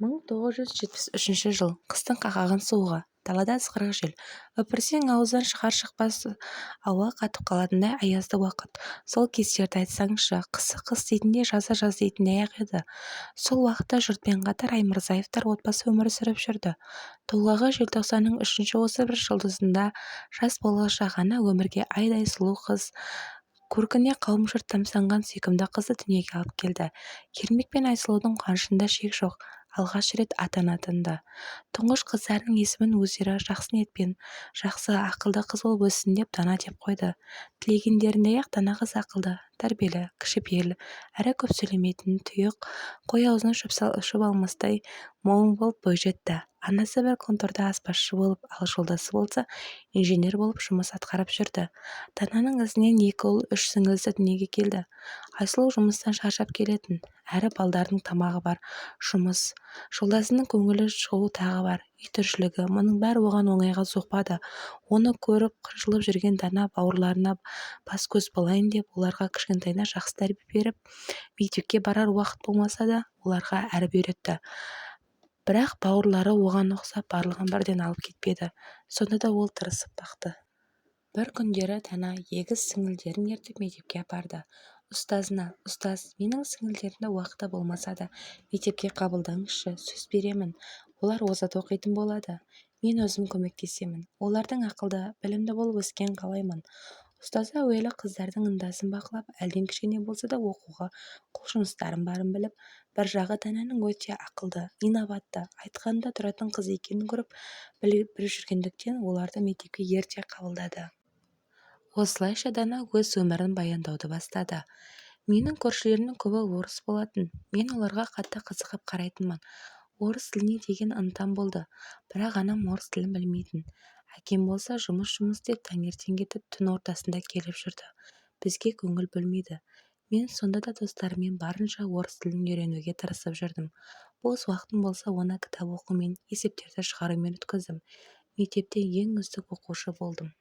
1973 жыл. Қыстың қақаған суығы. Далада ысқырық жел. Үпірсең ауыздан шығар-шықпас ауа қатып қалатындай аязды уақыт. Сол кездерді айтсаңшы, қысы қыс дейтіндей, жазы жаз дейтіндей-ақ еді. Сол уақытта жұртпен қатар Аймырзаевтар отбасы өмір сүріп жүрді. Толғағы желтоқсанның үшінші осы бір жұлдызында жас болашақ ана өмірге айдай сұлу қыз, көркіне қауым жұрт тамсанған сүйкімді қызды дүниеге алып келді. Ермек пен Айсұлудың қуанышында шек жоқ. Алғаш рет ата-ана атанды. Тұңғыш қыздарының есімін өздері жақсы ниетпен, жақсы, ақылды қыз болып өссін деп Дана деп қойды. Тілегендеріндей-ақ Дана қыз ақылды, тәрбиелі, кішіпейіл, әрі көп сөйлемейтін, тұйық, қой аузына шөп алмастай момын болып бойжетті. Анасы бір конторда аспазшы болып, ал жолдасы болса инженер болып жұмыс атқарып жүрді. Дананың ізінен екі ұл, үш сіңілісі дүниеге келді. Айсұлу жұмыстан шаршап келетін. Әрі балдардың тамағы бар, жұмыс, жолдасының көңілі шығу тағы бар, үй тіршілігі, мұның бәрі оған оңайға соқпады. Оны көріп қынжылып жүрген Дана бауырларына бас-көз болайын деп, оларға кішкентайынан жақсы тәрбие беріп, мектепке барар уақыт болмаса да оларға әріп үйретті. Бірақ бауырлары оған ұқсап барлығын бірден алып кетпеді. Сонда да ол тырысып бақты. Бір күндері Дана егіз сіңілдерін ертіп мектепке апарды. Ұстазына: "Ұстаз, менің сіңілдерімді уақыты болмаса да мектепке қабылдаңызшы, сөз беремін, олар озат оқитын болады. Мен өзім көмектесемін. Олардың ақылды, білімді болып өскенін қалаймын". Ұстазы әуелі қыздардың ынтасын бақылап, әлден кішкене болса да оқуға құлшыныстарын барын біліп, бір жағы Дананың өте ақылды, инабатты, айтқанында тұратын қыз екенін көріп, біліп жүргендіктен оларды мектепке ерте қабылдады. Осылайша Дана өз өмірін баяндауды бастады. Менің көршілерімнің көбі орыс болатын. Мен оларға қатты қызығып қарайтынмын. Орыс тіліне деген ынтам болды. Бірақ анам орыс тілін білмейтін. Әкем болса жұмыс-жұмыс деп таңертең кетіп, түн ортасында келіп жүрді. Бізге көңіл бөлмеді. Мен сонда да достарыммен барынша орыс тілін үйренуге тырысып жүрдім. Бос уақытым болса оны кітап оқумен, есептерді шығарумен өткіздім. Мектепте ең үздік оқушы болдым.